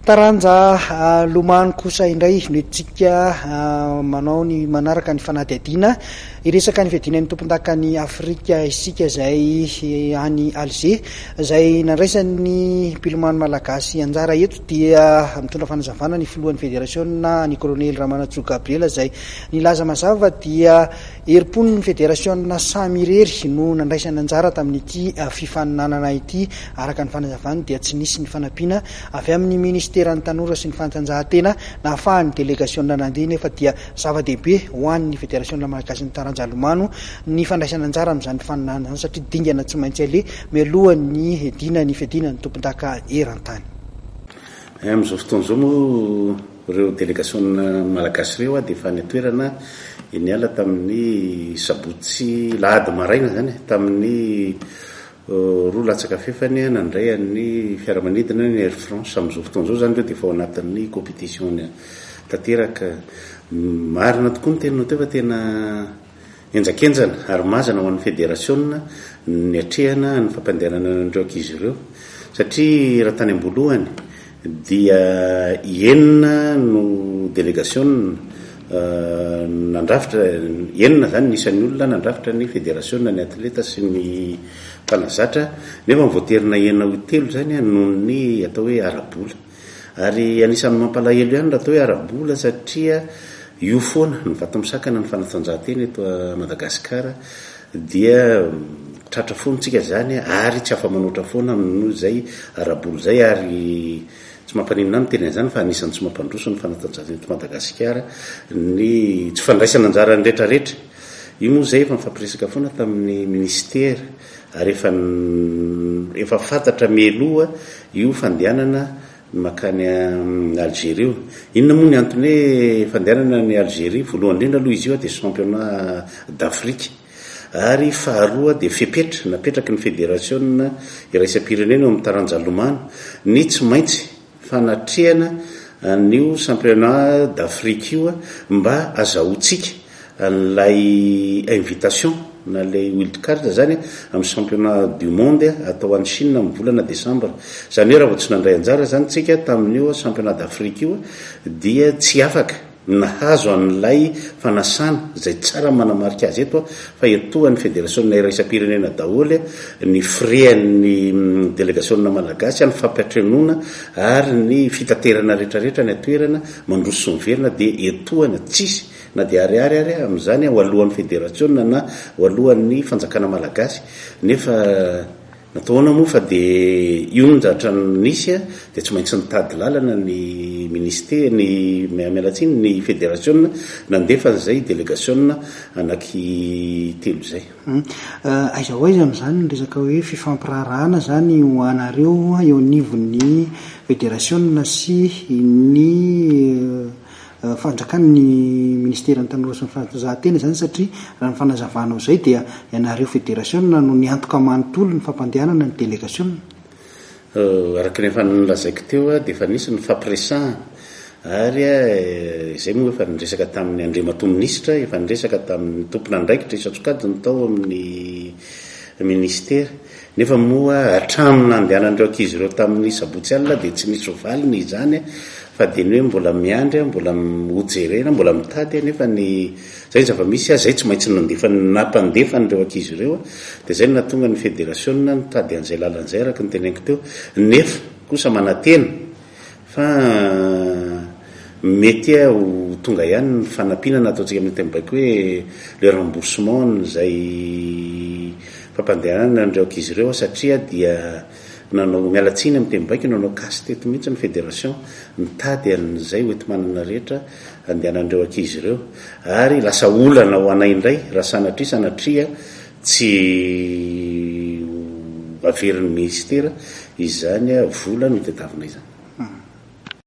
Taranja lomano kosa indray no entintsika manao ny manaraka ny fanadihadiana. Hiresaka ny fiadiana ny tompondakan'i Afrika isika izay any Alger izay nandraisan'ny mpilomano malagasy anjara eto dia mitondra fanazavana ny filohan'ny federasiona ny kolonely Ramanantsoa Gabriel izay nilaza mazava dia Herim-pon'ny federasiona samy irery no nandraisany anjara tamin'ity fifaninanana ity. Araka ny fanazavany dia tsy nisy ny fanampiana avy amin'ny minisiteran'ny tanora sy ny fanatanjahantena nahafahan'ny delegasiona nandeha nefa dia zava-dehibe ho an'ny federasiona malagasin'ny taranja lomano ny fandraisana anjara amin'izany fifaninanana izany satria dingana tsy maintsy aleha mialohan'ny hiadiana ny fiadiana ny tompondaka eran-tany. Amin'izao fotoana izao moa Ireo delegasiona malagasy ireo dia efa any an-toerana niala tamin'ny sabotsy lahady maraina izany tamin'ny roa latsaka fefany nandray an'ny fiaramanidina ny Air France. Amin'izao fotoana izao izany ireo dia efa ao anatin'ny competition tanteraka. Marina tokoa ny teninao teo fa tena Henjankenjana ary mazana ho an'ny federasiona ny niatrehana ny fampandehanana an'ireo ankizy ireo satria raha tany am-boalohany dia enina no delegasiona nandrafitra, enina izany ny isan'ny olona nandrafitra ny federasiona, ny atleta sy ny mpanazatra nefa voatery nahena ho telo izany noho ny atao hoe ara-bola. Ary anisan'ny mampalahelo ihany raha atao hoe ara-bola satria io foana ny vato misakana ny fanatanjahantena eto Madagasikara dia tratra foana tsika izany ary tsy afa-manoatra foana amin'io izay ara-bola izay ary tsy mampaninona ahy miteny an'izany fa anisan'ny tsy mampandroso ny fanatanjahantena eto Madagasikara ny tsy fandraisana anjara ny retraretra. Io moa izay efa nifampiresaka foana tamin'ny minisitera ary efa efa fantatra mialoha io fandehanana mankany Algerie io. Inona moa ny antony hoe fandehanana any Algerie? Voalohany indrindra aloha izy io dia championnat d'Afrique ary faharoa dia fepetra napetraky ny federasiona iraisam-pirenena eo amin'ny taranja lomano ny tsy maintsy fanatrehana an'io championnat d'Afrique io mba azahoantsika an'ilay invitation na ilay wild card zany amin'ny championnat du monde atao any Chine amin'ny volana desambra. Izany hoe raha vao tsy nandray anjara zany tsika tamin'io championnat d'Afrique io dia tsy afaka Nahazo an'ilay fanasana, izay tsara ny manamarika azy eto fa etoan'ny federasiona iraisam-pirenena daholo ny frais-n'ny delegasiona malagasy, ny fampiantrenoana ary ny fitaterana rehetrarehetra any an-toerana, mandroso sy miverina dia etoana, tsisy na dia ariary ary amin'izany ho alohan'ny federasiona na ho alohan'ny fanjakana malagasy nefa Natao ahoana moa fa dia io ny zatra nisy dia tsy maintsy nitady lalana ny ministera, ny, miala tsiny, ny federasiona nandefa an'izay delegasiona anaky telo izay. Aiza ho aiza amin'izany ny resaka hoe fifampiraharahana izany ho anareo eo anivon'ny federasiona sy ny Fanjakan ny ministeran'ny tanora sy ny fanatanjahantena izany satria raha ny fanazavanao izay dia ianareo federasiona no niantoka manontolo ny fampandehanana ny delegasiona. Araka ny efa nolazaiko teo dia efa nisy ny fampiresahana ary izay moa efa niresaka tamin'ny Andriamatoa Minisitra, efa niresaka tamin'ny tompon'andraikitra isan-tsokajiny tao amin'ny ministera. Nefa moa hatramin'ny nandehanan'ireo ankizy ireo tamin'ny sabotsy alina dia tsy nisy valiny izany fa dia ny hoe mbola miandry, mbola hojerena, mbola mitady nefa ny izay ny zava-misy, izay tsy maintsy nandefa nampandefa an'ireo ankizy ireo dia izay no nahatonga ny federasiona nitady an'izay lalana izay araka ny teneniko teo nefa kosa manantena Fa mety ho tonga ihany ny fanampiana na ataontsika amin'ny teny baiko hoe le remboursement an'izay fampandehanana an'ireo ankizy ireo satria dia nanao, miala tsiny amin'ny teny baiko, nanao casse tety mihitsy ny fédération nitady an'izay hoenti-manana rehetra handehanan'ireo ankizy ireo ary lasa olana ho anay indray raha sanatria sanatria tsy ho averin'ny minisitera izany vola notadiavina izany.